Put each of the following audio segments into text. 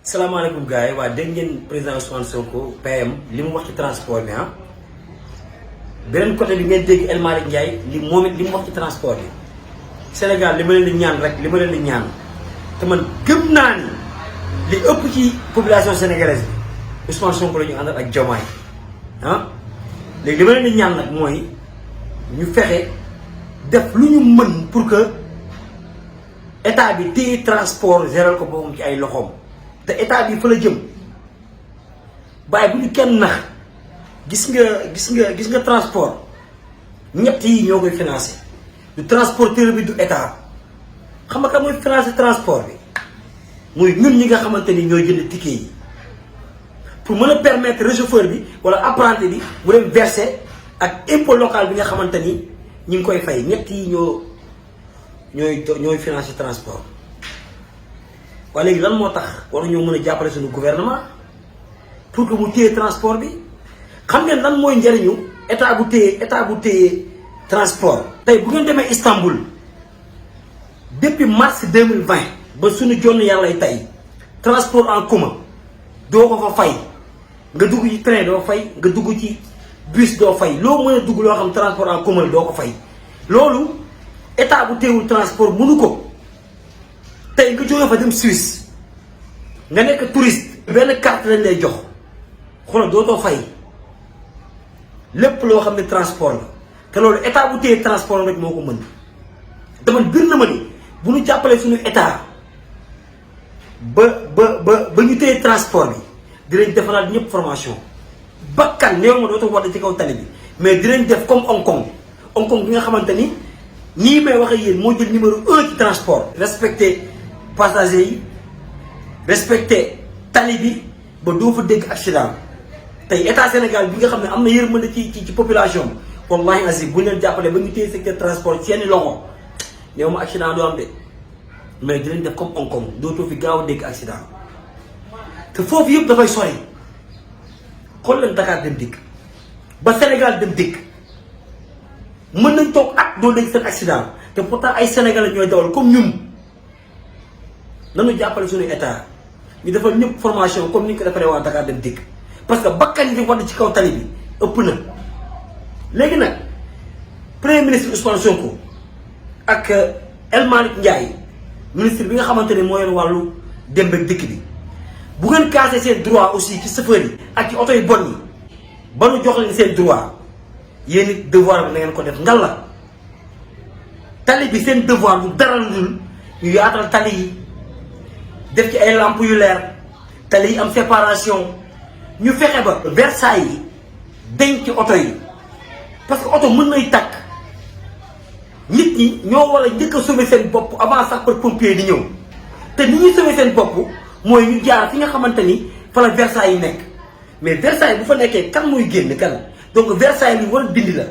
salaamaaleykum gars yi waa dégg ngeen président Ousmane Sonko PM li mu wax ci transport bi beneen côté bi ngeen dégg El Malick Ndiaye li moom it li mu wax ci transport bi Sénégal li ma leen di ñaan rek li ma leen di ñaan te man gëm naa ni li ëpp ci population sénégalaise bi Ousmane Sonko la ñu àndal ak Diomaye léegi li ma leen di ñaan nag mooy ñu fexe def lu ñu mën pour que état bi téye transport géral ko boppam ci ay loxoom. te état bi fa la jëm bàyyi bu ñu kenn nax gis nga transport ñett yi ñoo koy financé du transporteur bi du état xam nga kan mooy financé transport bi muy ñun ñi nga xamante ni ñooy jënd ticket yi pour mën a permettre chauffeur bi wala apprenti bi mu dem verser ak impôt local bi nga xamante ni ñu ngi koy fay ñett yi ñooy financé transport. waaye léegi lan moo tax war nañoo mën a jàppale suñu gouvernement pour que mu téye transport bi xam ngeen lan mooy njëriñu état bu téye transport. tey bu ngeen demee Istanbul depuis mars 2020 ba suñu jonn yàlla tey transport en commun doo ko fa fay nga dugg ci train doo fay nga dugg ci bus doo fay loo mën a dugg loo xam transport en commun doo ko fay loolu état bu téyewul transport mënu ko. tey nga jógee fa dem Suisse nga nekk touriste benn carte lañ lay jox xoolal dootoo fay lépp loo xam ne transport la te loolu état bu téye transport rek moo ko mën dama bir na ma ni bu ñu jàppalee suñu état ba ñu téye transport bi dinañ defaraat ñëpp formation bakkan néew ma dootoo war ci kaw tali bi mais dinañ def comme Hong Kong bi nga xamante ni nii may wax ak yéen moo jël numéro 1 ci transport. respecté passagers yi respecté tali bi ba doo fa dégg accident tey état Sénégal bi nga xam ne am na yërmande ci population bi wallahi asi bu ñu leen jàppale ba ñu téye secteur transport seeni loxo néew ma accident doo am de mais dinañ def comme Hong Kong dootoo fi gaaw a dégg accident te foofu yëpp dafay sori xool leen Dakar dem dikk ba Sénégal dem dikk mën nañ toog at doo dégg seen accident te pourtant ay Sénégalais ñooy dawal comme ñun. nanu jàppale suñu état ñu defal ñëpp formation comme ni ñu ko defaree waa Dakar dem dikk parce que bakkan yi di wadd ci kaw tali bi ëpp na. léegi nag premier ministre Ousmane Sonko ak El Malick Ndiaye ministre bi nga xamante ne moo yor wàllu dem ak dikk bi bu ngeen casé seen droit aussi ci chauffeur yi ak ci oto yu bon yi ba nu jox leen seen droit yéen it devoir bi na ngeen ko def ngal la tali bi seen devoir bu dara lu dul ñu yaatal tali yi. def ci ay lamp yu leer tali yi am séparation ñu fexe ba Versailles yi denc ci oto yi parce que oto mën nay tàkk nit ñi ñoo war a njëkk a sauver seen bopp avant sapeur-pompier di ñëw te ni ñuy sauver seen bopp mooy ñu jaar fi nga xamante ni fa la Versailles yi nekk mais Versailles bu fa nekkee kan mooy génn kan donc Versailles li war a dindi la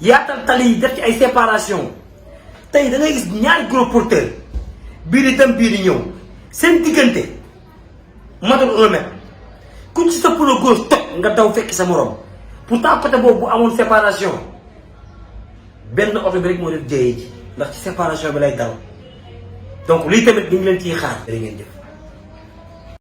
yaatal tali yi def ci ay séparation tey da ngay gis ñaari gros porteur bii di dem bii di ñëw seen diggante matul 1 mètre ku ci sa pneu gauche toj nga daw fekk sa morom pourtant côté boobu bu amoon séparation benn oto bi rek moo def jëyee ji ndax ci séparation bi lay daw donc lii tamit ñu ngi leen ciy xaar. da ngeen jëf.